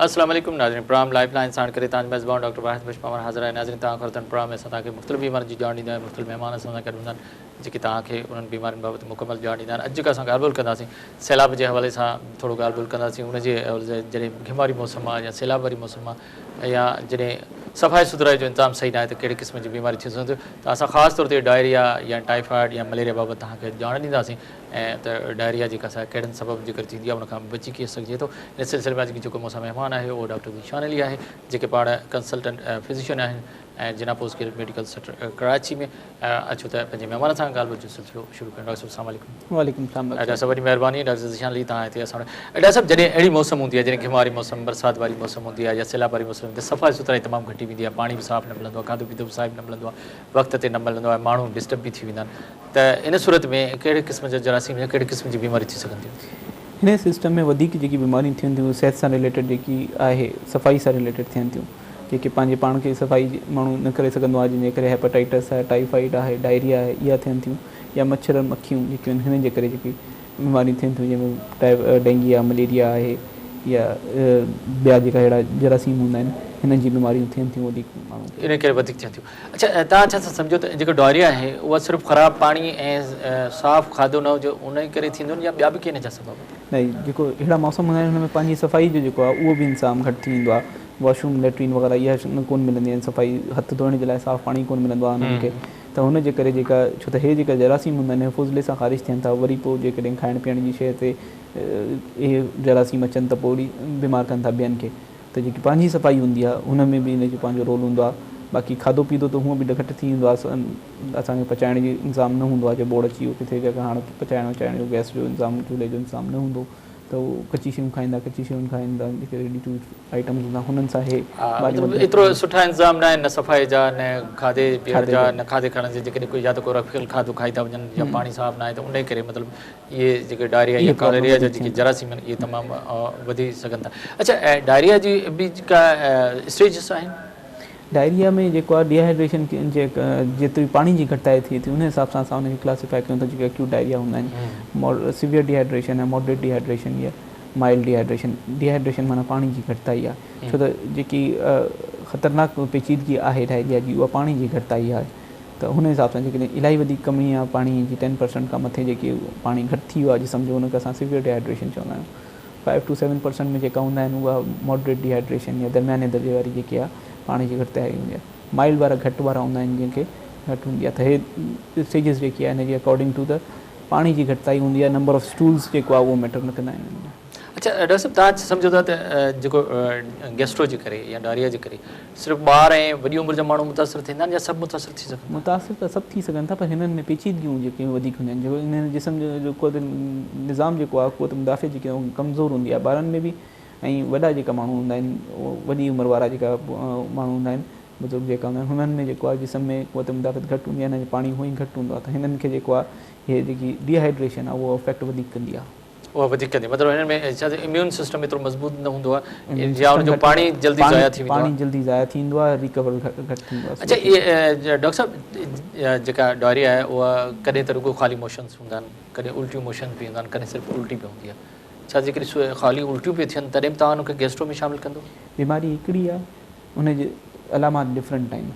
السلام عليڪم ناظرين پروگرام لائف لائن ساڻ ڪري توهان جو ميزبان ڊاڪٽر واحد بخش پنهور حاضر آهي ناظرين توهان کي هر پروگرام ۾ اسان توهان کي مختلف بيمارين جي ڄاڻ ڏيندا آهيون مختلف مهمان اسان سان گڏ هوندا آهن جيڪي توهان کي انهن بيمارين بابت مڪمل ڄاڻ ڏيندا آهن اڄ جيڪا اسان ڳالهه ٻولهه ڪنداسين سيلاب جي حوالي سان ٿورو ڳالهه ٻولهه ڪنداسين ان جي حوالي سان جڏهن گهم واري موسم آهي يا سيلاب واري موسم آهي يا جڏهن صفائي سٿرائي جو انتظام صحيح ناهي ته ڪهڙي قسم جي بيماري ٿي سگهن ٿيون ته اسان خاص طور تي ڊائريا يا ٽائيفائيڊ يا مليريا بابت توهان کي ڄاڻ ڏينداسين ۽ ته ڊائريا جيڪا سا ڪهڙن سبب جي ڪري ٿيندي آهي ان کان بچي ڪيئن سگهجي ٿو ان سلسلي ۾ اڄ جيڪو مون سان مهمان آهي اهو ڊاڪٽر ذيشان علي آهي جيڪي پاڻ ڪنسلٽنٽ فزيشن آهن ۽ Jinnah post graduate medical centre Karachi ۾ اچو ته پنهنجي مهمان سان ڳالهه ٻولهه جو سلسلو شروع ڪيون ڊاڪٽر صاحب السلام عليڪم. وعليڪم السلام ڊاڪٽر صاحب وڏي مهرباني ڊاڪٽر ذيشان علي توهان هتي اسان وٽ ڊاڪٽر صاحب جڏهن اهڙي موسم هوندي آهي جڏهن گهم واري موسم برسات واري موسم هوندي آهي يا سيلاب واري موسم هوندي آهي صفائي سٿرائي تمام گهٽي ويندي آهي پاڻي به صاف نه ملندو آهي کاڌو پيتو به صاف نه ملندو آهي وقت تي نه ملندو آهي ماڻهو ڊسٽرب به ٿي ويندا آهن ته ان صورت ۾ ڪهڙي قسم جا جراثيم يا ڪهڙي قسم جي بيماريون ٿي سگهن ٿيون؟ هن سسٽم ۾ وڌيڪ جيڪي بيماريون ٿين ٿيون صحت سان رليٽيڊ جيڪي آهي صفائي سان رليٽيڊ ٿين ٿيون جيڪي پنهنجي پاڻ کي صفائي ماڻهو نه ڪري سگهندو آهي جنهن جي ڪري هيپاٽائٽس آهي ٽائيفائيڊ آهي ڊائريا آهي اها ٿين ٿيون يا مڇر مکيون جيڪيون آهن هنن جي ڪري جيڪي بيماريون ٿين ٿيون جنهن ۾ ڊينگي آهي مليريا آهي يا ٻيا جيڪا اهڙا جراثيم هوندا آهن هنن جي بيماريون ٿين ٿيون وڌيڪ ماڻهن کي. ان ڪري وڌيڪ ٿين ٿيون. اڇا توهان ڇا ٿا سمجهو ته جيڪا ڊائريا آهي اها صرف خراب پاڻي ۽ صاف کاڌو نه هجي ان ڪري ٿيندو يا ٻيا به ڪي ان جا سبب آهن؟ نه جيڪو اهڙا موسم هوندا آهن هن ۾ پنهنجي صفائي جو جيڪو آهي اهو به انتظام گهٽ ٿي ويندو آهي واش روم ليٽرين وغيره اها ڪون ملندي آهن صفائي هٿ ڌوئڻ جي لاء صاف پاڻي ڪون ملندو آهي انهن کي ته هن جي ڪري جيڪا ڇو ته هي جيڪا جراثيم هوندا آهن اهي فضلي سان خارج ٿين ٿا وري پوء جيڪڏهن کائڻ پيئڻ جي شيء تي اهي جراثيم اچن ته پوء وري بيمار ڪن ٿا ٻين کي ته جيڪي پنهنجي صفائي هوندي آهي ان ۾ به ان جو پنهنجو رول هوندو آهي باقي کاڌو پيتو ته هونء به گهٽ ٿي ويندو آهي اسان کي پچائڻ جو انتظام نه هوندو آهي جو ٻوڙ اچي ويو ڪٿي جيڪا هاڻ پچائڻ وچائڻ جو گئس جو انتظام چولهي جو انتظام نه هوندو ته هو ڪچي شيون کائيندا ڪچي شيون کائيندا جيڪي ريڊي ٽو ايٽ آئٽمز هوندا هنن سان هي مطلب ايترو سٺا انتظام نه آهن نه صفائي جا نه کاڌي پيئڻ جا نه کاڌي کائڻ جي جيڪڏهن ڪوئي يا ته ڪو رکيل کاڌو کائي ٿا وڃن يا پاڻي صاف نه آهي ته ان ڪري مطلب اهي جيڪي ڊائريا يا ڪاليريا جا جيڪي جراثيم آهن اهي تمام وڌي سگهن ٿا. اڇا ڊائريا جي به ڪا اسٽيجز آهن؟ ڊائريا ۾ جيڪو آهي ڊيهائيڊريشن جي جيتري پاڻي جي گهٽتائي ٿئي ٿي ان حساب سان اسان ان کي ڪلاسيفائي ڪيون ٿا جيڪي اڪيوٽ ڊائريا هوندا آهن سيويئر ڊيهائيڊريشن ۽ ماڊريٽ ڊيهائيڊريشن يا مائلڊ ڊيهائيڊريشن ڊيهائيڊريشن معنيٰ پاڻي جي گهٽتائي آهي ڇو ته جيڪي خطرناڪ پيچيدگي آهي ڊائريا جي اها پاڻي جي گهٽتائي آهي ته ان حساب سان جيڪڏهن الاهي وڌيڪ ڪمي آهي پاڻي جي ٽين پرسنٽ کان مٿي جيڪي پاڻي گهٽ ٿي ويو آهي جسم جو ان کي اسان سيويئر ڊيهائيڊريشن چوندا آهيون فائيو ٽو سيون پرسنٽ ۾ جيڪا هوندا آهن اها ماڊريٽ ڊيهائيڊريشن يا درمياني درجي واري جيڪي آهي پاڻي جي گهٽتائي هوندي آهي مائلڊ وارا گهٽ وارا هوندا آهن جنهن کي گهٽ هوندي آهي ته هي اسٽيجز جيڪي آهي هن جي اڪارڊنگ ٽو ته پاڻي جي گهٽتائي هوندي آهي نمبر آف اسٽولز جيڪو آهي اهو ميٽر نه ڪندا آهن هن ۾. اڇا ڊاڪٽر صاحب توهان سمجهو ٿا ته جيڪو گيسٽرو جي ڪري يا ڊائريا جي ڪري صرف ٻار ۽ وڏي عمر جا ماڻهو متاثر ٿيندا آهن يا سڀ متاثر ٿي سگهن ٿا؟ متاثر ته سڀ ٿي سگهن ٿا پر هنن ۾ پيچيدگيون جيڪي وڌيڪ هونديون آهن جيڪو انهن جسم جو قوت نظام جيڪو آهي قوت مدافعت جيڪي ڪمزور هوندي آهي ٻارن ۾ به ۽ وڏا جيڪا ماڻهو هوندا آهن وڏي عمر وارا جيڪا ماڻهو هوندا آهن بزرگ جيڪا هوندا آهن هنن ۾ جيڪو آهي جسم ۾ قوت مدافعت گهٽ هوندي آهي هنن جو پاڻي هونئن ئي گهٽ هوندو آهي ته هنن کي جيڪو آهي هي جيڪي ڊيهائيڊريشن آهي اهو افيڪٽ وڌيڪ ڪندي آهي. اها وڌيڪ ڪندي مطلب هنن ۾ ڇا ٿيندو اميون سسٽم ايترو مضبوط نه هوندو آهي يا ان جو پاڻي جلدي ضايع ٿي ويندو آهي پاڻي جلدي ضايع ٿيندو آهي ريڪور گهٽ ٿيندو آهي. اڇا اهي ڊاڪٽر صاحب جيڪا ڊائريا آهي اها ڪڏهن ته رڳو خالي موشنس هوندا آهن ڪڏهن الٽيون موشنس به هوندا آهن ڪڏهن صرف الٽي به هوندي آهي ڇا جيڪڏهن خالي الٽيون پيون ٿين تڏهن به توهان ان کي گيسٽرو ۾ شامل ڪندو؟ بيماري هڪڙي آهي ان جي علامات ڊفرنٽ آهن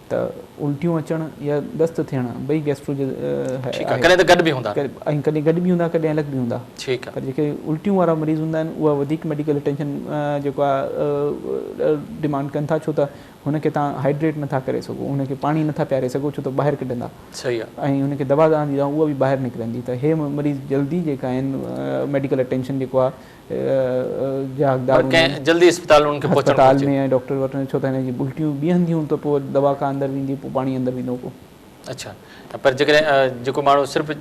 ته الٽيون اچڻ يا دست ٿيڻ ٻئي گيسٽرو جي ٺيڪ آهي ڪڏهن ته گڏ به هوندا ۽ ڪڏهن گڏ به هوندا ڪڏهن الڳ به هوندا ٺيڪ آهي پر جيڪي الٽيون وارا مريض هوندا آهن اها وڌيڪ ميڊيڪل اٽينشن جيڪو آهي ڊيمانڊ ڪن ٿا ڇو ته هن کي توهان هائيڊريٽ نٿا ڪري سگهو هن کي پاڻي نٿا پياري سگهو ڇو ته ٻاهر ڪڍندا صحيح آهي ۽ هن کي دوا توهان ڏيندا اها به ٻاهر نڪرندي ته هي مريض جلدي جيڪا آهن ميڊيڪل اٽينشن جيڪو آهي جا حقدار هوندا آهن. جلدي اسپتال انهن کي پهچڻ گهرجي. اسپتال ۾ ۽ ڊاڪٽر وٽ ڇو ته هن جي الٽيون بيهنديون ته پوء دوا ڪا اندر ويندي پوء پاڻي اندر ويندو پوء. اڇا پر جيڪڏهن جيڪو ماڻهو صرف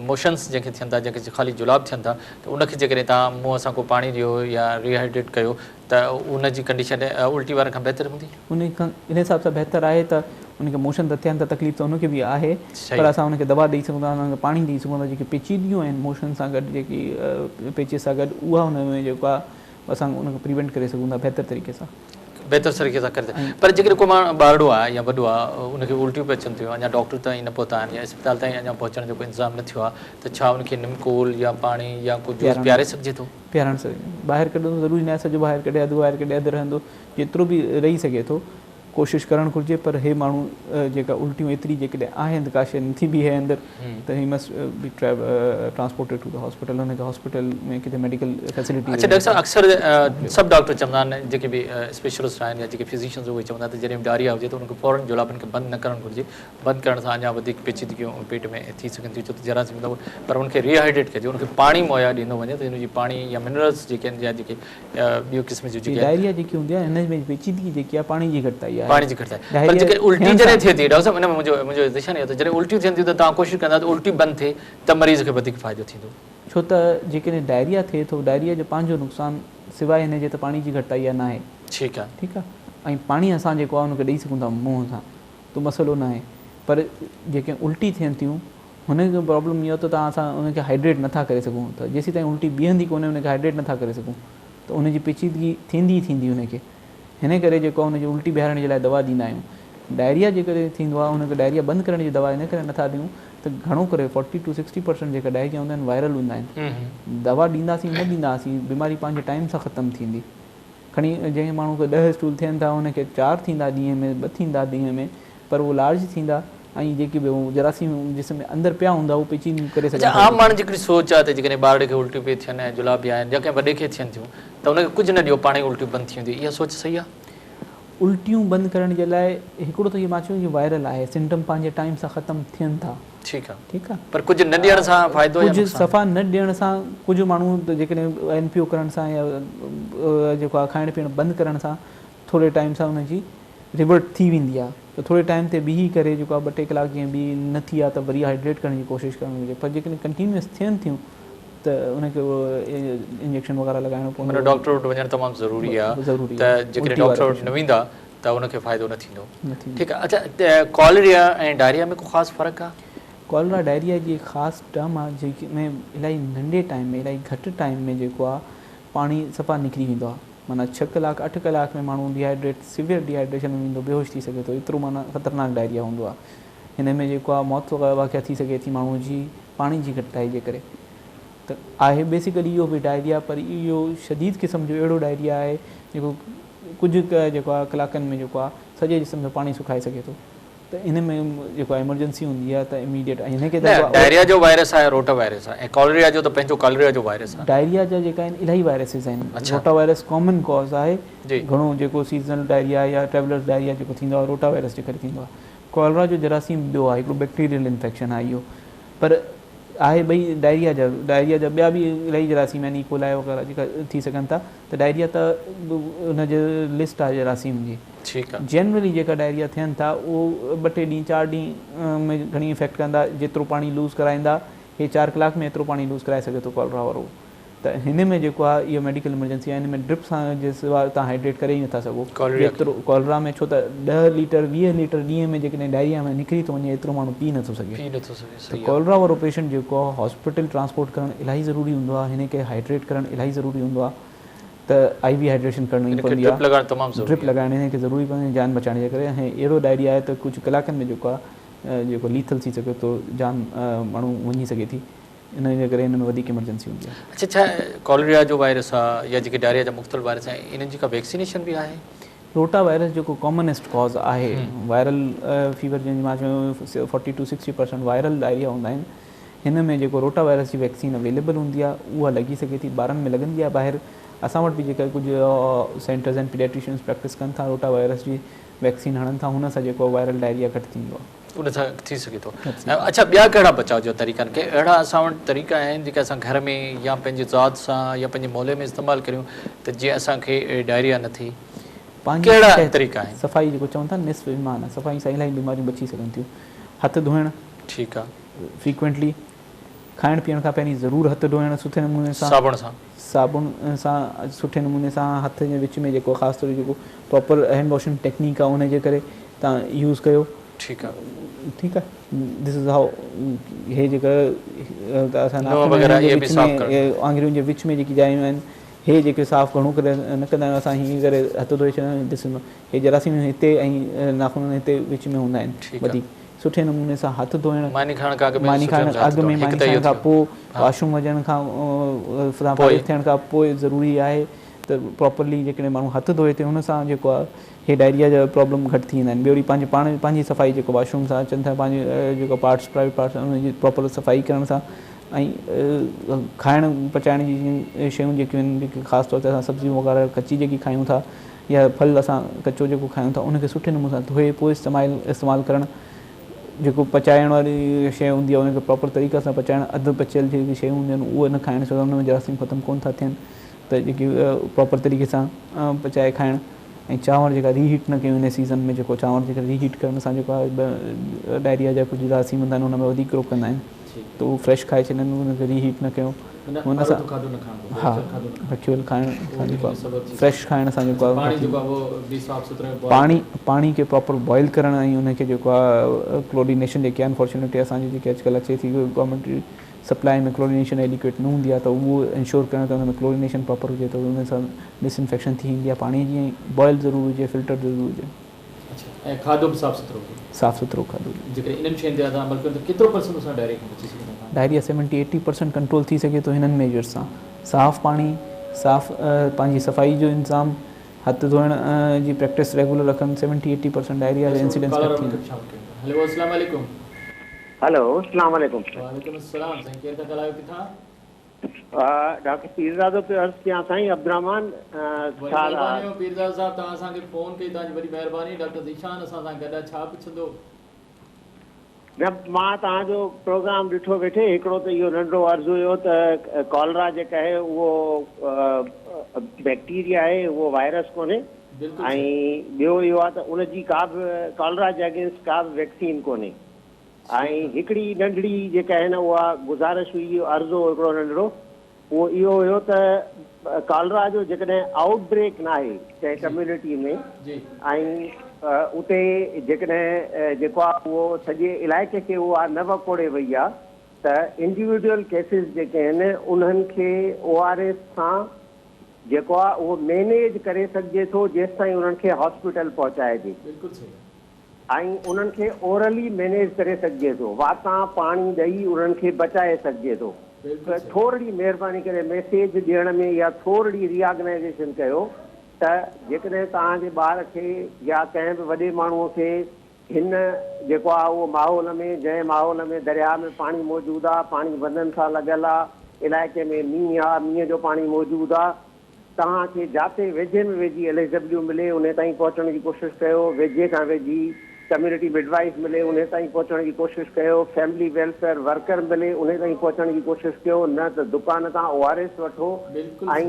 موشنس جنهن کي ٿين ٿا جنهن کي خالي جلاب ٿين ٿا ته ان کي جيڪڏهن توهان منهن سان ڪو پاڻي ڏيو يا ريهائيڊريٽ ڪيو ته ان جي ڪنڊيشن الٽي وارن کان بهتر هوندي؟ ان کان ان حساب سان بهتر آهي ته ان کي موشن ته ٿين ٿا تڪليف ته ان کي به آهي پر اسان ان کي دوا ڏئي سگهون ٿا ان کي پاڻي ڏئي سگهون ٿا جيڪي پيچيدگيون آهن موشن سان گڏ جيڪي پيچي سان گڏ اها ان ۾ جيڪو آهي اسان ان کي پريونٽ ڪري سگهون ٿا بهتر طريقي سان. بهتر طريقي سان ڪري پر جيڪڏهن ڪو ماڻهو ٻارڙو آهي يا وڏو آهي ان کي الٽيون پئي اچن ٿيون اڃا ڊاڪٽر تائين نه پهتا آهن يا اسپتال تائين اڃا پهچڻ جو ڪو انتظام نه ٿيو آهي ته ڇا ان کي نمڪول يا پاڻي يا ڪو جوس پياري سگهجي ٿو؟ پيارڻ سگهجي ٻاهر ڪڍڻ ضروري ناهي سڄو ٻاهر ڪڍي اڌ ٻاهر ڪڍي اڌ رهندو جيترو به رهي سگهي ٿو ڪوشش ڪرڻ گهرجي پر هي ماڻهو جيڪا الٽيون ايتري جيڪڏهن آهن ته ڪا شيء نٿي بيهي اندر ته he must be transported to the hospital هن کي هاسپيٽل ۾ ڪٿي ميڊيڪل فيسلٽي اڇا ڊاڪٽر صاحب اڪثر سڀ ڊاڪٽر چوندا آهن جيڪي به اسپيشلسٽ آهن يا جيڪي فزيشنز اهي چوندا آهن ته جڏهن به ڊائريا هجي ته ان کي فورن جولابن کي بند نه ڪرڻ گهرجي بند ڪرڻ سان اڃا وڌيڪ پيچيدگيون پيٽ ۾ ٿي سگهن ٿيون ڇو ته جراثيم پر ان کي ريهائيڊريٽ ڪجي ان کي پاڻي مهيا ڏيندو وڃي ته ان جي پاڻي يا منرلس جيڪي آهن يا جيڪي ٻيو قسم جون جيڪي ڊائريا جيڪي هوندي آهي هن ۾ پيچيدگي جيڪي آهي پاڻي جي گهٽتائي آهي پاڻي جي گهٽتائي پر جيڪي الٽي جڏهن ٿئي ٿي ڊاڪٽر صاحب ان ۾ منهنجو منهنجو ذهن اهو ته جڏهن الٽيون ٿين ٿيون ته توهان ڪوشش ڪندا ته الٽي بند ٿئي ته مريض کي وڌيڪ فائدو ٿيندو. ڇو ته جيڪڏهن ڊائريا ٿئي ٿو ڊائريا جو پنهنجو نقصان سواء هن جي ته پاڻي جي گهٽتائي آهي ناهي ٺيڪ آهي ٺيڪ آهي ۽ پاڻي اسان جيڪو آهي ان کي ڏئي سگهون ٿا منهن سان ته مسئلو ناهي پر جيڪي الٽي ٿين ٿيون هن جو پرابلم اهو ته توهان اسان ان کي هائيڊريٽ نٿا ڪري سگهون ته جيسين تائين الٽي بيهندي ڪونهي ان کي هائيڊريٽ نٿا ڪري سگهون ته ان جي پيچيدگي ٿيندي ئي ٿيندي ان کي هن ڪري جيڪو آهي ان جي الٽي بيهارڻ جي لاء دوا ڏيندا آهيون ڊائريا جي ڪري ٿيندو آهي ان کي ڊائريا بند ڪرڻ جي دوا ان ڪري نٿا ڏيون ته گهڻو ڪري فورٽي ٽو سڪسٽي پرسنٽ جيڪا ڊائريا هوندا آهن وائرل هوندا آهن دوا ڏينداسين نه ڏينداسين بيماري پنهنجي ٽائيم سان ختم ٿيندي کڻي جنهن ماڻهو کي ڏهه اسٽول ٿين ٿا ان کي چار ٿيندا ڏينهن ۾ ٻه ٿيندا ڏينهن ۾ پر اهو لارج ٿيندا ۽ جيڪي به جراثيم جسم ۾ اندر پيا هوندا اهو پيچيدگيون ڪري سگهن ٿا. اڇا عام ماڻهن جي هڪڙي سوچ آهي ته جيڪڏهن ٻارڙي کي الٽيون پئي ٿين ۽ جلاب به آهن يا ڪنهن وڏي کي ٿين ٿيون ته ان کي ڪجهه نه ڏيو پاڻ ئي الٽيون بند ٿي وينديون اها سوچ صحيح آهي؟ الٽيون بند ڪرڻ جي لاء هڪڙو ته اهو مان چيو جيئن وائرل آهي سمپٽم پنهنجي ٽائيم سان ختم ٿين ٿا. ٺيڪ آ ٺيڪ آ پر ڪجهه نه ڏيڻ سان فائدو يا ڪجهه صفا نه ڏيڻ سان ڪجهه ماڻهو ته جيڪڏهن اين پي او ڪرڻ سان يا جيڪو آ کائڻ پيئڻ بند ڪرڻ سان ٿوري ٽائيم سان ان جي ريورٽ ٿي ويندي آ ته ٿوري ٽائيم تي بيهي ڪري جيڪو آ ٻه ٽي ڪلاڪ جيئن به نه ٿي آ ته وري هائيڊريٽ ڪرڻ جي ڪوشش ڪرڻ گهرجي پر جيڪڏهن ڪنٽينيوس ٿين ٿيون ته ان کي انجيڪشن وغيره لڳائڻو پوندو. معنيٰ ڊاڪٽر وٽ وڃڻ تمام ضروري آ ته جيڪڏهن ڊاڪٽر وٽ نه ويندا ته ان کي فائدو نه ٿيندو. ٺيڪ آ اڇا ڪالريا ۽ ڊائريا ۾ ڪو خاص فرق آ؟ ڪالرا ڊائريا جي خاص ٽرم آ جنهن ۾ الاهي ننڍي ٽائيم ۾ الاهي گهٽ ٽائيم ۾ جيڪو آ پاڻي صفا نڪري ويندو آ معنيٰ ڇهه ڪلاڪ اٺ ڪلاڪ ۾ ماڻهو ڊيهائيڊريٽ سيويئر ڊيهائيڊريشن ۾ ويندو بيهوش ٿي سگهي ٿو ايترو معنيٰ خطرناڪ ڊائريا هوندو آ هن ۾ جيڪو آ موت واقع ٿي سگهي ٿي ماڻهو جي پاڻي جي گهٽتائي جي ڪري ته آهي بيسيڪلي اهو به ڊائريا پر اهو شديد قسم جو اهڙو ڊائريا آهي جيڪو ڪجهه جيڪو آهي ڪلاڪن ۾ جيڪو آهي سڄي جسم جو پاڻي سڪائي سگهي ٿو ته ان ۾ جيڪو آهي ايمرجنسي هوندي آهي ته اميڊيٽ ۽ هن کي ته ڊائريا جو وائرس آهي روٽا وائرس آهي ۽ ڪالريا جو ته پنهنجو ڪالريا جو وائرس آهي. ڊائريا جا جيڪا آهن الاهي وائرسز آهن روٽا وائرس ڪامن ڪاز آهي گهڻو جيڪو سيزنل ڊائريا يا ٽريولرز ڊائريا جيڪو ٿيندو آهي روٽا وائرس جي ڪري ٿيندو آهي ڪالرا جو جراثيم ٻيو آهي هڪڙو بيڪٽيريل انفيڪشن آهي اهو پر آهي ٻئي ڊائريا جا ڊائريا جا ٻيا به الاهي جراثيم آهن ايڪولائي وغيره جيڪا ٿي سگهن ٿا ته ڊائريا ته ان جي لسٽ آهي جراثيم جي ٺيڪ آهي جنرلي جيڪا ڊائريا ٿين ٿا اهو ٻه ٽي ڏينهن چار ڏينهن ۾ گهڻي افيڪٽ ڪندا جيترو پاڻي لوز ڪرائيندا هي چار ڪلاڪ ۾ ايترو پاڻي لوز ڪرائي سگهي ٿو ڪالرا وارو ته هن ۾ جيڪو آهي اهو ميڊيڪل ايمرجنسي آهي هن ۾ ڊرپ سان جي سوا توهان هائيڊريٽ ڪري ئي نٿا سگهو جيترو ڪالرا ۾ ڇو ته ڏهه ليٽر 20 ليٽر ڏينهن ۾ جيڪڏهن ڊائريا ۾ نڪري ٿو وڃي ايترو ماڻهو پي نٿو سگهي ته ڪالرا وارو پيشنٽ جيڪو آهي هاسپيٽل ٽرانسپورٽ ڪرڻ الاهي ضروري هوندو آهي هن کي هائيڊريٽ ڪرڻ الاهي ضروري هوندو آهي ته آئي وي هائيڊريشن ڪرڻي پوندي آهي ڊرپ لڳائڻ هن کي ضروري پوندي جان بچائڻ جي ڪري ۽ اهڙو ڊائريا آهي ته ڪجهه ڪلاڪن ۾ جيڪو آهي جيڪو ليٿل ٿي سگهي ٿو جان ماڻهو وڃي سگهي ٿي ان جي ڪري ان ۾ وڌيڪ ايمرجنسي هوندي آهي. اڇا ڇا ڪالريا جو وائرس آ يا جيڪي ڊائريا جا مختلف وائرس آهن انهن جي ڪا ويڪسينيشن به آهي؟ روٽا وائرس جيڪو ڪامنيسٽ ڪاز آهي وائرل فيور جنهن جي مان چيو forty to sixty percent viral diarrhoea هوندا آهن هن ۾ جيڪو روٽا وائرس جي ويڪسين اويليبل هوندي آهي اها لڳي سگهي ٿي ٻارن ۾ لڳندي آهي ٻاهر اسان وٽ به جيڪا ڪجهه سينٽرز آهن پيڊياٽريشنز پريڪٽس ڪن ٿا روٽا وائرس جي ويڪسين هڻن ٿا هن سان جيڪو وائرل ڊائريا گهٽ ٿيندو آهي. ان سان ٿي سگهي ٿو. اڇا ٻيا ڪهڙا بچاء جا طريقا آهن؟ ڪي اهڙا اسان وٽ طريقا آهن جيڪي اسان گهر ۾ يا پنهنجي ذات سان يا پنهنجي محلي ۾ استعمال ڪريون ته جيئن اسان کي ڊائريا نه ٿئي؟ ڪهڙا طريقا آهن؟ صفائي جيڪو چون ٿا نصف ايمان آهي صفائي سان الاهي بيماريون بچي سگهن ٿيون هٿ ڌوئڻ ٺيڪ آهي. فريڪوئنٽلي کائڻ پيئڻ کان پهرين ضرور هٿ ڌوئڻ سٺي نموني سان صابڻ سان صابڻ سان سٺي نموني سان هٿ جي وچ ۾ جيڪو خاص طور جيڪو پراپر هينڊ واشنگ ٽيڪنيڪ آهي ان جي ڪري تان يوز ڪيو ٺيڪ آ ٺيڪ آ دس از هائو هي جيڪا اسان ناخن وغيره اهي به صاف ڪرڻ آڱرين جي وچ ۾ جيڪي جايون آهن هي جيڪي صاف گهڻو ڪري نه ڪندا آهيون اسان هيئن ڪري هٿ ڌوئي ڇڏيندا آهيون ڏسندو هي جراثيم هتي ۽ ناخنن هتي وچ ۾ هوندا آهن وڌيڪ سٺي نموني سان هٿ ڌوئڻ ماني کائڻ کان اڳ ۾ ماني کائڻ اڳ ۾ ماني کائڻ کان پوء واش روم وڃڻ کان فارغ ٿيڻ کان پوء ضروري آهي ته پراپرلي جيڪڏهن ماڻهو هٿ ڌوئي ته ان سان جيڪو آهي هي ڊائريا جا پرابلم گهٽ ٿي ويندا آهن ٻيو وري پنهنجي پاڻ پنهنجي صفائي جيڪو واش روم سان اچن ٿا پنهنجي جيڪو پارٽس پرائيويٽ پارٽس ان جي پراپر صفائي ڪرڻ سان ۽ کائڻ پچائڻ جي شيون جيڪيون آهن جيڪي خاص طور تي اسان سبزيون وغيره ڪچي جيڪي کايون ٿا يا ڦل اسان ڪچو جيڪو کايون ٿا ان کي سٺي نموني سان ڌوئي پوء استعمال استعمال ڪرڻ جيڪو پچائڻ واري شيء هوندي آهي ان کي پراپر طريقي سان پچائڻ اڌ پچيل جيڪي شيون هونديون آهن اهي نه کائڻ ڇو ته ان ۾ جراثيم ختم ڪونه ٿا ٿين ته جيڪي پراپر طريقي سان پچائي کائڻ ۽ چانور جيڪا ري هيٽ نه ڪيون ان سيزن ۾ جيڪو چانور جيڪا ري هيٽ ڪرڻ سان جيڪو آهي ڊائريا جا ڪجهه جراثيم هوندا آهن ان ۾ وڌيڪ گرو ڪندا آهن ته اهو فريش کائي ڇڏن ان کي ري هيٽ نه ڪيو ان سان ها رکيل کائڻ سان جيڪو آهي فريش کائڻ سان جيڪو آهي پاڻي پاڻي کي پراپر بوائل ڪرڻ ۽ ان کي جيڪو آهي ڪلورينيشن جيڪي انفارچونيٽلي اسان جي جيڪي اڄڪلهه اچي ٿي گورنمينٽ سپلائي ۾ ڪلورينيشن ايڊيڪويٽ نه هوندي آهي ته اهو انشور ڪرڻ ته ان ۾ ڪلورينيشن پراپر هجي ته ان سان ڊس انفيڪشن ٿي ويندي آهي پاڻي جي ۽ بوائل ضرور هجي فلٽر ضرور هجي. اڇا ۽ کاڌو به صاف سٿرو هجي. صاف سٿرو کاڌو هجي. جيڪڏهن انهن شين تي اسان عمل ڪيون ته ڪيترو پرسنٽ اسان ڊائريا کان بچي سگهون ٿا؟ Diarrhoea seventy eighty percent control ٿي سگهي ٿو هنن ميجرز سان صاف پاڻي صاف پنهنجي صفائي جو انتظام هٿ ڌوئڻ جي پريڪٽس ريگولر رکن سيونٽي ايٽي پرسنٽ ڊائريا جا انسيڊنس گهٽ ٿي ويندا. هلو اسلام عليڪم. هلو اسلام عليڪم. وعليڪم السلام سائين ڪير ٿا ڳالهايو ڪٿان. ڊاڪٽر پيرزادو پيو عرض ڪيان سائين عبدالرحمان وڏي مهرباني هو پيرزادو صاحب توهان اسان کي فون ڪئي توهان جي وڏي مهرباني ڊاڪٽر ذيشان اسان سان گڏ آهي ڇا پڇندو. نه مان توهان جو پروگرام ڏٺو ويٺي هڪڙو ته اهو ننڍڙو عرض هيو ته ڪالرا جيڪا آهي اهو بيڪٽيريا آهي اهو وائرس ڪونهي ۽ ٻيو اهو آهي ته ان جي ڪا به ڪالرا جي اگينسٽ ڪا به ويڪسين ڪونهي ۽ هڪڙي ننڍڙي جيڪا آهي نه اها گذارش هئي عرض هو هڪڙو ننڍڙو اهو اهو هيو ته ڪالرا جو جيڪڏهن آئوٽ بريڪ ناهي ڪنهن ڪميونٽي ۾ ۽ اتي جيڪڏهن جيڪو آهي اهو سڄي علائقي کي اها نه وڪوڙي وئي آهي ته انڊيوڊيول ڪيسز جيڪي آهن انهن کي او آر ايس سان جيڪو آهي اهو مينيج ڪري سگهجي ٿو جيستائين انهن کي هاسپيٽل پهچائجي. بلڪل صحيح. ۽ انهن کي اورلي مينيج ڪري سگهجي ٿو، واتان پاڻي ڏئي انهن کي بچائي سگهجي ٿو ته ٿورڙي مهرباني ڪري ميسيج ڏيڻ ۾ يا ٿورڙي ري آرگنائيزيشن ڪيو ته جيڪڏهن توهان جي ٻار کي يا ڪنهن به وڏي ماڻهو کي هن جيڪو آهي اهو ماحول ۾ جنهن ماحول ۾ درياهه ۾ پاڻي موجود آهي پاڻي بندن سان لڳل آهي علائقي ۾ مينهن آهي مينهن جو پاڻي موجود آهي توهان کي جاتي ويجهي ۾ ويجهي ايل ايس ڊبليو ملي انهي تائين پهچڻ جي ڪوشش ڪيو، ويجهي کان ويجهي ڪميونٽي مڊ وائيف ملي انهي تائين پهچڻ جي ڪوشش ڪيو، فيملي ويلفيئر ورڪر ملي انهي تائين پهچڻ جي ڪوشش ڪيو، نه ته دڪان تان او آر ايس وٺو ۽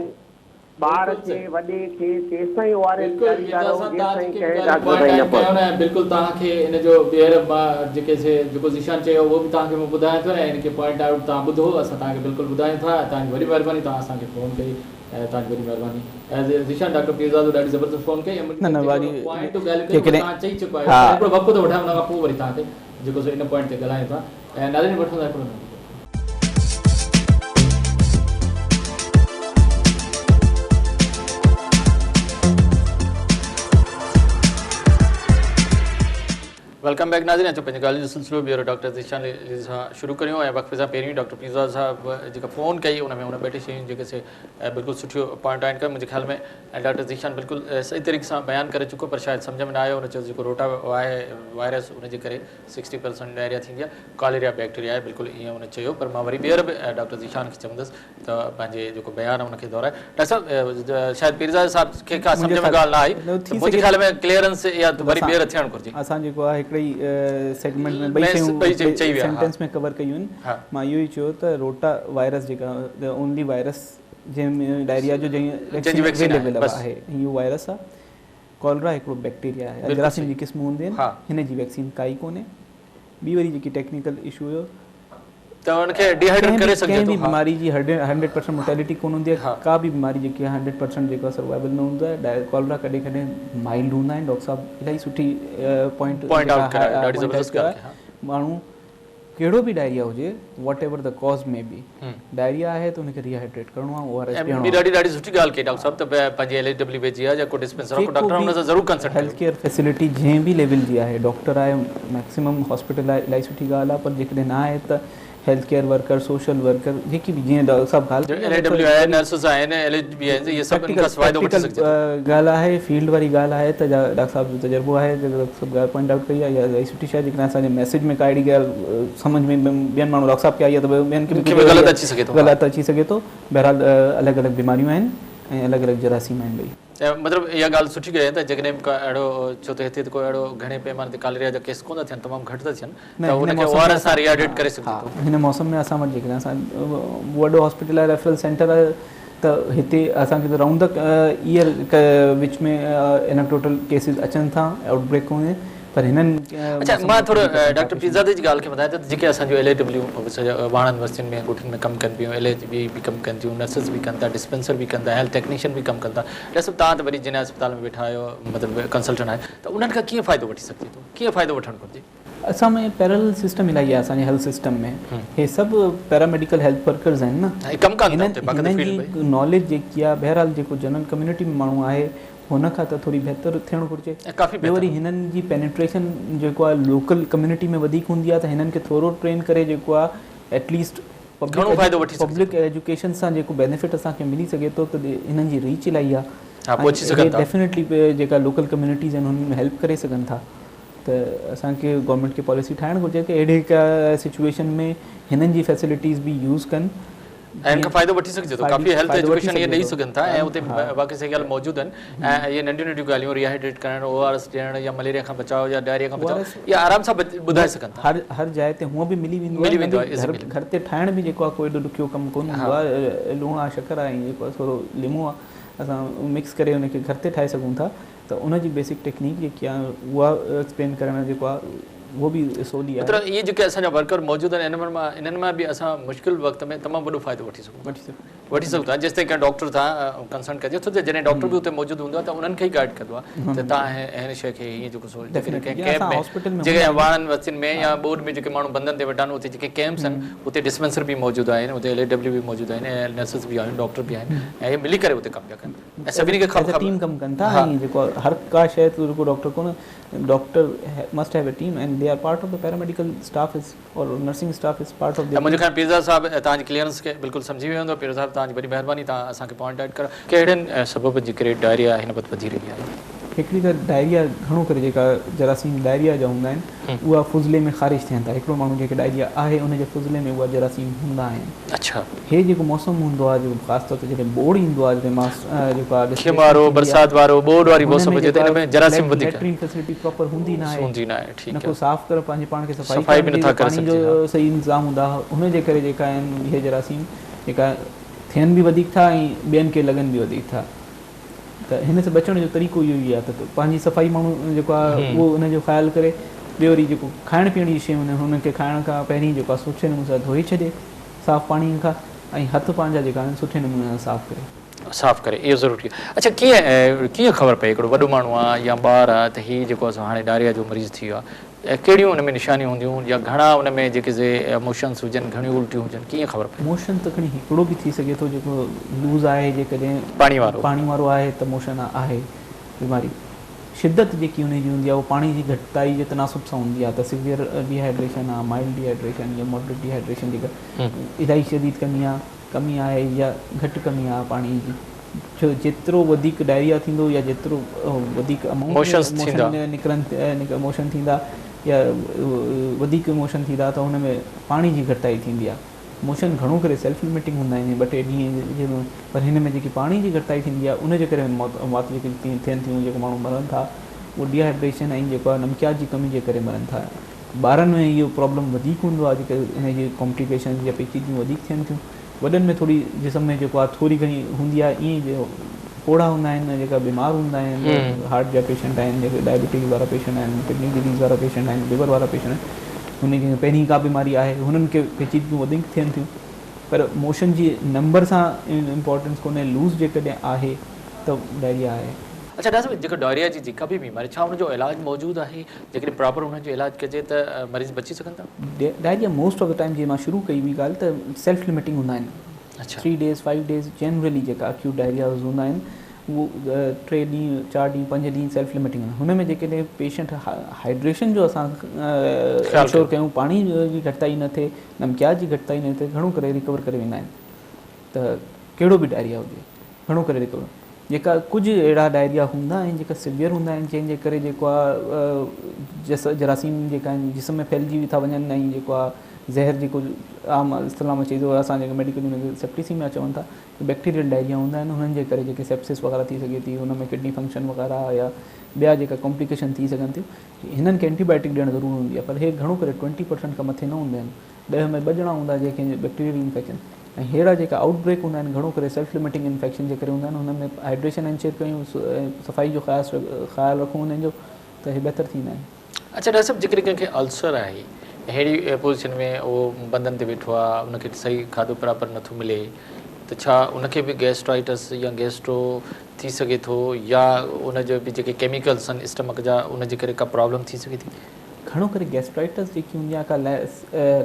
ٻار کي وڏي کي تيستائين او آر ايس بلڪل پياريندا مرزا رهو صاحب توهان جيستائين جيڪي به ڪنهن ڳالهيون ڊاڪٽر پوائنٽ تائين نه آهن ڪيو پهچو. نه بلڪل توهان کي ان جو ٻيهر مان جيڪي سي جيڪو ذيشان چيو اهو به توهان کي مان ٻڌايان ٿو ۽ ان کي پوائنٽ آئوٽ توهان ٻڌو اسان توهان کي بلڪل ٻڌايون ٿا ۽ توهان جي وڏي مهرباني توهان اسان کي فون ڪئي ۽ توهان جي وڏي مهرباني ۽ ذيشان ڊاڪٽر پيرزادو ڏاڍي زبردست فون ڪئي ۽ نه نه منهنجي وري پوائنٽ ڳالهيون ڪيون اهي جيڪڏهن توهان چئي چڪا آهيو ها پر هڪڙو وقفو ٿو وٺان ان کان پوء وري توهان کي جيڪو سو ان پوائنٽ تي ڳالهايون ٿا ۽ ناظرين وٺون ٿا هڪڙو ننڍو Welcome back ناظرين اچو پنهنجي ڳالهين جو سلسلو ٻيهر ڊاڪٽر ذيشان علي سان شروع ڪريون ۽ وقفي سان پهريون ڊاڪٽر پيرزاده صاحب جيڪا فون ڪئي ان ۾ هن ٻه ٽي شيون جيڪي سي بلڪل سٺيون پوائنٽ آهن ڪيون منهنجي خيال ۾ ڊاڪٽر ذيشان بلڪل صحيح طريقي سان بيان ڪري چڪو پر شايد سمجهه ۾ نه آيو هن چيو جيڪو روٽا آهي وائرس ان جي ڪري سڪسٽي پرسنٽ ڊائريا ٿيندي آهي ڪاليريا بيڪٽيريا آهي بلڪل ائين هن چيو پر مان وري ٻيهر به ڊاڪٽر ذيشان کي چوندس ته پنهنجي جيڪو بيان آهي ان کي دهرائي ڊاڪٽر صاحب شايد پيرزاده صاحب کي ڪا سمجهه ۾ ڳالهه نه آئي ته منهنجي خيال ۾ ڪليئرنس اها وري ٻيهر ٿيڻ گهرجي. اسان جيڪو آهي هڪڙي ئي سيگمينٽ ۾ ٻئي شيون سينٽينس ۾ ڪور ڪيون آهن مان اهو ئي چيو ته روٽا وائرس جيڪا اونلي وائرس جنهن ۾ ڊائريا جو جنهن ويڪسين اويليبل آهي اهو وائرس آهي ڪالرا هڪڙو بيڪٽيريا آهي يا جراثيم جي قسم هوندي آهن هن جي ويڪسين ڪائي ڪونهي ٻي وري جيڪي ٽيڪنيڪل اشو هيو ته ان کي ڊيهائيڊريٽ ڪري سگهجي ڪنهن به بيماري جي 100% مورٽيلٽي ڪونه هوندي آهي ڪا به بيماري جيڪي آهي 100% جيڪو آهي سروائيول نه هوندو آهي ڪالرا ڪڏهن ڪڏهن مائلڊ هوندا آهن ڊاڪٽر صاحب الاهي سٺي پوائنٽ پوائنٽ آئوٽ ڪرايو ڏاڍي زبردست ڳالهه ماڻهو ڪهڙو به ڊائريا هجي whatever the cause may be diarrhoea آهي ته ان کي ريهائيڊريٽ ڪرڻو آهي او آر ايس پيئڻو آهي. ٻي ڏاڍي ڏاڍي سٺي ڳالهه ڪئي ڊاڪٽر صاحب ته پنهنجي ايل ايچ ڊبليو ويجهي آهي يا ڪو ڊسپينسر آهي ڪو ڊاڪٽر آهي ان سان ضرور ڪنسلٽ ڪريو. هيلٿ ڪيئر فيسلٽي جنهن به ليول جي آهي ڊاڪٽر آهي ميڪسيمم هاسپيٽل آهي الاهي سٺي ڳالهه آهي پر جيڪڏهن نه آهي ته health care worker social worker جيڪي به جيئن ڊاڪٽر صاحب ڳالهه ڪئي ايل اي ڊبليو آهي نرسز آهن ايل ايچ بي آهن اهي سڀ ان کان فائدو وٺي سگهجي ٿو. ڳالهه آهي فيلڊ واري ڳالهه آهي ته ڊاڪٽر صاحب جو تجربو آهي جيڪو ڊاڪٽر صاحب ڳالهه پوائنٽ آئوٽ ڪئي آهي اها الاهي سٺي شيء آهي جيڪڏهن اسان جي ميسيج ۾ ڪا اهڙي ڳالهه سمجهه ۾ ٻين ماڻهو ڊاڪٽر صاحب کي آئي آهي ته ٻين کي به غلط اچي سگهي ٿو غلط اچي سگهي ٿو بهرحال الڳ الڳ بيماريون آهن ۽ الڳ الڳ جراثيم آهن ٻئي. مطلب اها ڳالهه سٺي ڪئي ته جيڪڏهن ڪا اهڙو ڇو ته هتي ته ڪو اهڙو گهڻي پيماني تي ڪالريا جا ڪيس ڪونه ٿا ٿين تمام گهٽ ٿا ٿين ته ان کي او آر ايس سان ريهائيڊريٽ ڪري سگهجي ٿو. هن موسم ۾ اسان وٽ جيڪڏهن اسان وڏو هاسپيٽل آهي ريفرل سينٽر آهي ته هتي اسان کي ته round the air which ۾ anecdotal cases اچن ٿا آئوٽ بريڪ ڪونهي پر هنن اڇا مان ٿورو ڊاڪٽر پيرزادي جي ڳالهه کي وڌايان ته جيڪي اسان جو ايل اي ڊبليو واڻن وستين ۾ ڳوٺن ۾ ڪم ڪن پيون ايل ايچ بي به ڪم ڪن ٿيون نرسز به ڪن ٿا ڊسپينسر به ڪن ٿا هيلٿ ٽيڪنيشن به ڪم ڪن ٿا ڊاڪٽر صاحب توهان ته وري جناح اسپتال ۾ ويٺا آهيو مطلب ڪنسلٽنٽ آهيو ته انهن کان ڪيئن فائدو وٺي سگهجي ٿو ڪيئن فائدو وٺڻ گهرجي؟ اسان ۾ پيرلل سسٽم الاهي آهي اسان جي هيلٿ سسٽم ۾ هي سڀ پيراميڊيڪل هيلٿ ورڪرز آهن نه ڪم ڪن ٿا اتي باقاعده هنن جي ناليج جيڪي آهي بهرحال جيڪو جنرل ڪميونٽي ۾ ماڻهو آهي هن کان ته ٿوري بهتر ٿيڻ گهرجي ٻيو وري هنن جي پينيٽريشن جيڪو آهي لوڪل ڪميونٽي ۾ وڌيڪ هوندي آهي ته هنن کي ٿورو ٽرين ڪري جيڪو آهي ايٽ ليسٽ پبلڪ ايجوڪيشن سان جيڪو بينيفٽ اسان کي ملي سگهي ٿو ته هنن جي ريچ الاهي آهي ڊيفينيٽلي جيڪا لوڪل ڪميونٽيز آهن هنن ۾ هيلپ ڪري سگهن ٿا ته اسان کي گورنمينٽ کي پاليسي ٺاهڻ گهرجي ته اهڙي ڪا سچويشن ۾ هنن جي فيسلٽيز به يوز ڪن ۽ ان کان فائدو وٺي سگهجي ٿو ڪافي هيلٿ ايجوڪيشن اهي ڏئي سگهن ٿا ۽ اتي باقي صحيح ڳالهه موجود آهن ۽ اهي ننڍيون ننڍيون ڳالهيون ريهائيڊريٽ ڪرڻ او آر ايس ڏيڻ يا مليريا کان بچاء يا ڊائريا کان بچاء اهي آرام سان ٻڌائي سگهن ٿا. هر هر جاء تي هونء به ملي ويندو ملي ويندو آهي گهر گهر تي ٺاهڻ به جيڪو آهي ڪو ايڏو ڏکيو ڪم ڪونه هوندو آهي لوڻ آهي شڪر آهي ۽ جيڪو آهي ٿورو ليمو آهي اسان مڪس ڪري ان کي گهر تي ٺاهي سگهون ٿا ته ان جي بيسڪ ٽيڪنيڪ جيڪي آهي اها ايڪسپلين ڪرڻ جيڪو آهي اهو به سولي آهي. مطلب اهي جيڪي اسان جا ورڪر موجود آهن انهن مان انهن مان به اسان مشڪل وقت ۾ تمام وڏو فائدو وٺي سگهون ٿا وٺي سگهون ٿا جيستائين ڪنهن ڊاڪٽر سان ڪنسلٽ ڪجي ڇو ته جڏهن ڊاڪٽر به اتي موجود هوندو آهي ته انهن کي ئي گائيڊ ڪندو آهي ته توهان هن شيء کي هيئن جيڪو سو جيڪڏهن ڪنهن ڪيمپ ۾ جيڪي واڻن وستين ۾ يا ٻوڏ ۾ جيڪي ماڻهو بندن تي ويٺا آهن اتي جيڪي ڪيمپس آهن اتي ڊسپينسر به موجود آهن اتي ايل اي ڊبليو به موجود آهن ۽ نرسز به آهن ڊاڪٽر به آهن ۽ اهي ملي ڪري اتي ڪم پيا ڪن. ۽ سڀني کي خبر ٽيم ڪم ڪن ٿا ۽ جيڪو هر ڪا شيء ته رڳو ڊاڪٽر ڪونه doctor must have a team and they are part of the paramedical staff is اور nursing staff is part of the منهنجو خيال پيرزاد صاحب توهان جي ڪليئرنس کي بلڪل سمجهي ويو هوندو پيرزاد صاحب توهان جي وڏي مهرباني توهان اسان کي پوائنٽ آئوٽ ڪرايو ڪهڙن سببن جي ڪري ڊائريا هن وقت وڌي رهي آهي. هڪڙي ته ڊائريا گهڻو ڪري جيڪا جراثيم ڊائريا جا هوندا آهن اها فضلي ۾ خارج ٿين ٿا هڪڙو ماڻهو جنهن کي ڊائريا آهي ان جي فضلي ۾ اها جراثيم هوندا آهن. اڇا. هي جيڪو موسم هوندو آهي جيڪو خاص طور تي جڏهن ٻوڙ ايندو آهي جڏهن ماس جيڪو آهي کم وارو برسات وارو ٻوڏ واري موسم هجي ته ان ۾ جراثيم وڌيڪ ليٽرين فيسلٽي پراپر هوندي نه آهي هوندي نه آهي ٺيڪ نه ڪو صاف ڪري پنهنجي پاڻ کي صفائي به نٿا ڪري پاڻي جو صحيح انتظام هوندا ان جي ڪري جيڪا آهن اهي جراثيم جيڪا ٿين به وڌيڪ ٿا ۽ ٻين کي لڳن به وڌيڪ ٿا ته هن سان بچڻ جو طريقو اهو ئي آهي ته پنهنجي صفائي ماڻهو جيڪو آهي اهو ان جو خيال ڪري ٻيو وري جيڪو کائڻ پيئڻ جي شيون آهن انهن کي کائڻ کان پهرين جيڪو آهي سٺي نموني سان ڌوئي ڇڏي صاف پاڻي کان ۽ هٿ پنهنجا جيڪا آهن سٺي نموني سان صاف ڪري. صاف ڪري اهو ضروري آهي اڇا ڪيئن ڪيئن خبر پئي هڪڙو وڏو ماڻهو آهي يا ٻار آهي ته هي جيڪو آهي سو هاڻي ڊائريا جو مريض ٿي ويو آهي ڪهڙيون ان ۾ نشانيون هونديون يا گهڻا ان ۾ جيڪي سي موشنس هجن گهڻيون الٽيون هجن ڪيئن خبر پئي؟ موشن ته کڻي هڪڙو به ٿي سگهي ٿو جيڪو لوز آهي جيڪڏهن پاڻي وارو پاڻي وارو آهي ته موشن آهي بيماري شدت جيڪي ان جي هوندي آهي اهو پاڻي جي گهٽتائي جي تناسب سان هوندي آهي ته سيويئر ڊي هائيڊريشن آهي مائلڊ ڊي هائيڊريشن يا ماڊريٽ ڊي هائيڊريشن جيڪا الاهي شديد ڪمي آهي ڪمي آهي يا گهٽ ڪمي آهي پاڻي جي ڇو جيترو وڌيڪ ڊائريا ٿيندو يا جيترو وڌيڪ امائونٽ ۾ موشن نڪرن موشن ٿيندا يا وڌيڪ موشن ٿيندا ته ان ۾ پاڻي جي گهٽتائي ٿيندي آهي موشن گهڻو ڪري سيلف لميٽنگ هوندا آهن ٻه ٽي ڏينهن جي پر هن ۾ جيڪي پاڻي جي گهٽتائي ٿيندي آهي ان جي ڪري موت موت جيڪي ٿين ٿيون جيڪو ماڻهو مرن ٿا اهو ڊيهائيڊريشن ۽ جيڪو آهي نمڪيات جي ڪمي جي ڪري مرن ٿا ٻارن ۾ اهو پرابلم وڌيڪ هوندو آهي جيڪي ان جي ڪامپليڪيشنز يا پيچيدگيون وڌيڪ ٿين ٿيون وڏن ۾ ٿوري جسم ۾ جيڪو آهي ٿوري گهڻي هوندي آهي ائين ئي پوڙها هوندا آهن جيڪا بيمار هوندا آهن هارٽ جا پيشنٽ آهن جيڪي ڊائبٽيز وارا پيشنٽ آهن ڪڊني ڊزيز وارا پيشنٽ آهن ليور وارا پيشنٽ آهن هن کي پهرين ڪا بيماري آهي هنن کي پيچيدگيون وڌيڪ ٿين ٿيون پر موشن جي نمبر سان امپورٽنس ڪونهي لوز جيڪڏهن آهي ته ڊائريا آهي. اڇا ڊاڪٽر صاحب جيڪا ڊائريا جي جيڪا به بيماري ڇا ان جو علاج موجود آهي جيڪڏهن پراپر ان جو علاج ڪجي ته مريض بچي سگهن ٿا؟ Diarrhoea most of the time جيئن مان شروع ڪئي هئي ڳالهه ته سيلف لميٽنگ هوندا آهن 3 ڊيز 5 ڊيز جنرلي جيڪا اڪيوٽ ڊائرياز هوندا آهن اهو 3 ڏينهن 4 ڏينهن 5 ڏينهن سيلف لميٽنگ هوندا آهن. هن ۾ جيڪڏهن پيشنٽ هائيڊريشن جو اسان انشور ڪيون پاڻي جي گهٽتائي نه ٿئي نمڪيات جي گهٽتائي نه ٿئي گهڻو ڪري ريڪور ڪري ويندا آهن ته ڪهڙو به ڊائريا هجي گهڻو ڪري ريڪور جيڪا ڪجهه اهڙا ڊائريا هوندا آهن جيڪا سويئر هوندا آهن جنهن جي ڪري جيڪو آهي جراثيم جيڪا آهن جسم ۾ ڦهلجي ٿا وڃن ۽ جيڪو آهي زهر جيڪو عام اصطلاح ۾ چئجي ٿو اسان جيڪي ميڊيڪل ۾ سيپٽيسيميا چون ٿا بيڪٽيريل ڊائريا هوندا آهن انهن جي ڪري جيڪي سيپسس وغيره ٿي سگهي ٿي ان ۾ ڪڊني فنڪشن وغيره يا ٻيا جيڪا ڪامپليڪيشن ٿي سگهن ٿيون هنن کي اينٽي بايوٽڪ ڏيڻ ضرور هوندي آهي پر هي گهڻو ڪري 20% کان مٿي نه هوندا آهن 10 ۾ 2 ڄڻا هوندا جنهن کي بيڪٽيريل انفيڪشن ۽ ههڙا جيڪا آئوٽ بريڪ هوندا آهن گهڻو ڪري سيلف لميٽنگ انفيڪشن جي ڪري هوندا آهن هن ۾ هائيڊريشن انشيئر ڪيون صفائي جو خيال رکون انهن جو ته هي بهتر ٿيندا آهن. اڇا ڊاڪٽر صاحب جيڪڏهن ڪنهن کي السر آهي ههڙي پوزيشن ۾ اهو بندن تي ويٺو آهي ان کي صحيح کاڌو پراپر نٿو ملي ته ڇا ان کي به گيسٽرائٽس يا گيسٽرو ٿي سگهي ٿو يا ان جو به جيڪي ڪيميڪلس آهن اسٽمڪ جا ان جي ڪري ڪا پرابلم ٿي سگهي ٿي؟ گهڻو ڪري گيسٽرائٽس جيڪي هوندي آهي ڪا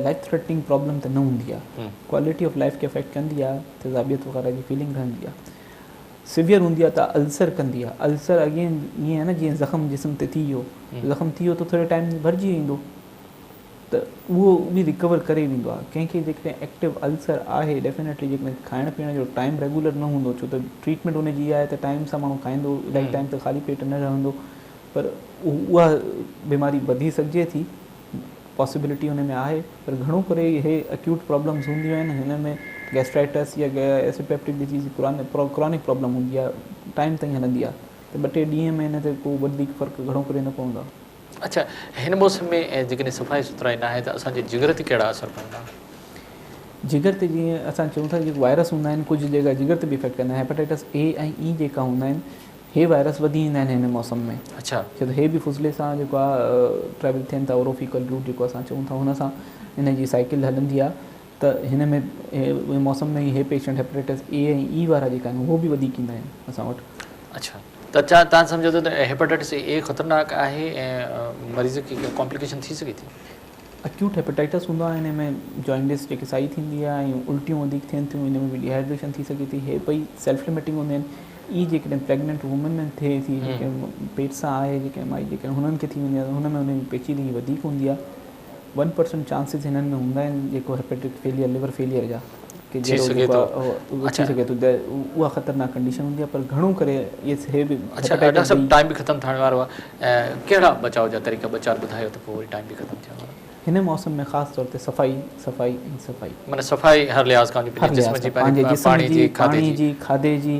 لائف ٿريٽننگ پرابلم ته نه هوندي آهي ڪوالٽي آف لائف کي افيڪٽ ڪندي آهي تيزابيت وغيره جي فيلنگ رهندي آهي سويئر هوندي آهي ته السر ڪندي آهي السر اگين ائين آهي نه جيئن زخم جسم تي ٿي ويو زخم ٿي ويو ته ٿوري ٽائيم ۾ ڀرجي ويندو ته اهو به ريڪور ڪري ويندو آهي ڪنهن کي جيڪڏهن ايڪٽو السر آهي ڊيفينيٽلي جيڪڏهن کائڻ پيئڻ جو ٽائيم ريگولر نه هوندو ڇو ته ٽريٽمينٽ ان جي اها آهي ته ٽائيم سان ماڻهو کائيندو الاهي ٽائيم تي خالي پيٽ نه رهندو پر اها بيماري وڌي سگهجي ٿي پاسيبلٽي ان ۾ آهي پر گهڻو ڪري اهي اڪيوٽ پرابلمز هونديون آهن هن ۾ گيسٽرائٽس يا ايسڊ پيپٽڪ ڊزيز ڪرانڪ پرابلم هوندي آهي ٽائيم تائين هلندي آهي ته ٻه ٽي ڏينهن ۾ ان تي ڪو وڌيڪ فرق گهڻو ڪري نه پوندو آهي. اڇا هن موسم ۾ جيڪڏهن صفائي سٿرائي ناهي ته اسان جي جگر تي ڪهڙا اثر پوندا؟ جگر تي جيئن اسان چئون ٿا جيڪي وائرس هوندا آهن ڪجهه جيڪا جگر تي به افيڪٽ ڪندا آهن هيپاٽائٽس اي ۽ اي جيڪا هوندا آهن هي وائرس وڌي ايندا آهن هن موسم ۾. اڇا. ڇو ته هي به فضلي سان جيڪو آ ٽريول ٿين ٿا اورو فيڪل روٽ جيڪو اسان چئون ٿا هن سان ان جي سائيڪل هلندي آ ته هن ۾ هن موسم ۾ هي پيشنٽ هيپاٽائٽس اي ۽ اي وارا جيڪا آهن اهو به وڌيڪ ايندا آهن اسان وٽ. اڇا ته ڇا توهان سمجهو ٿا ته هيپاٽائٽس اي خطرناڪ آهي ۽ مريض کي ڪامپليڪيشن ٿي سگهي ٿي؟ اڪيوٽ هيپاٽائٽس هوندو آهي ان ۾ جوائنڊس جيڪي سائي ٿيندي آهي ۽ الٽيون وڌيڪ ٿين ٿيون ان ۾ به ڊيهائيڊريشن ٿي سگهي ٿي هي ٻئي سيلف لميٽنگ هوندا آهن اي جيڪڏهن پريگننٽ وومين ۾ ٿئي ٿي جيڪي پيٽ سان آهي جيڪي مائي جيڪي هنن کي ٿي ويندي آهي هن ۾ هن جي پيچيدگي وڌيڪ هوندي آهي 1% چانسز هنن ۾ هوندا آهن جيڪو هيپيٽڪ فيليئر ليور فيليئر جا ٿي سگهي ٿو ٿي سگهي ٿو اها خطرناڪ ڪنڊيشن هوندي آهي پر گهڻو ڪري هي به اڇا ڊاڪٽر صاحب ٽائيم به ختم ٿيڻ وارو آهي ڪهڙا بچاء جا طريقا ٻه چار ٻڌايو ته پوء وري ٽائيم به ختم ٿيڻ وارو آهي. هن موسم ۾ خاص طور تي صفائي صفائي ۽ صفائي. معنيٰ صفائي هر لحاظ کان پنهنجي جسم جي پنهنجي پاڻي جي کاڌي جي کاڌي جي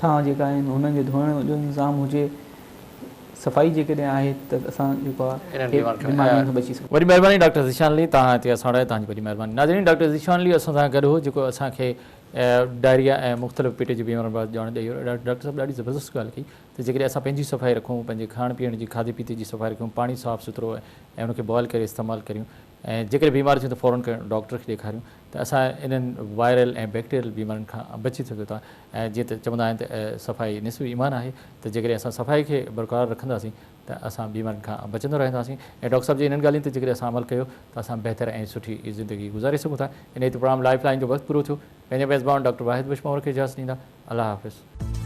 ٿانء جيڪا آهن هنن جي ڌوئڻ جو نظام هجي صفائي جيڪڏهن آهي ته اسان جيڪو آهي انهن بيمارين کان بچي سگهون. وڏي مهرباني ڊاڪٽر ذيشان علي توهان هتي اسان وٽ آيا توهان جي وڏي مهرباني ناظرين ڊاڪٽر ذيشان علي اسان سان گڏ هو جيڪو اسان کي ڊائريا ۽ مختلف پيٽ جي بيمارين بابت ڄاڻ ڏئي ويو ڊاڪٽر صاحب ڏاڍي زبردست ڳالهه ڪئي ته جيڪڏهن اسان پنهنجي صفائي رکون پنهنجي کائڻ پيئڻ جي کاڌي پيتي جي صفائي رکون پاڻي صاف سٿرو ۽ ان کي بوائل ڪري استعمال ڪريون ۽ جيڪڏهن بيمار ٿيون ته فورن ڪنهن ڊاڪٽر کي ڏيکاريون ته اسان انهن وائرل ۽ بيڪٽيريل بيمارين کان بچي سگهون ٿا ۽ جيئن ته چوندا آهن ته صفائي نصف ايمان آهي ته جيڪڏهن اسان صفائي کي برقرار رکنداسين ته اسان بيمارين کان بچندو رهنداسين ۽ ڊاڪٽر صاحب جي انهن ڳالهين تي جيڪڏهن اسان عمل ڪيو ته اسان بهتر ۽ سٺي زندگي گذاري سگهون ٿا. انهيء تي پروگرام لائيف لائين جو وقت پورو ٿيو. پنهنجي ميزبان ڊاڪٽر واحد بخش پنهور کي اجازت ڏيندا. الله حافظ.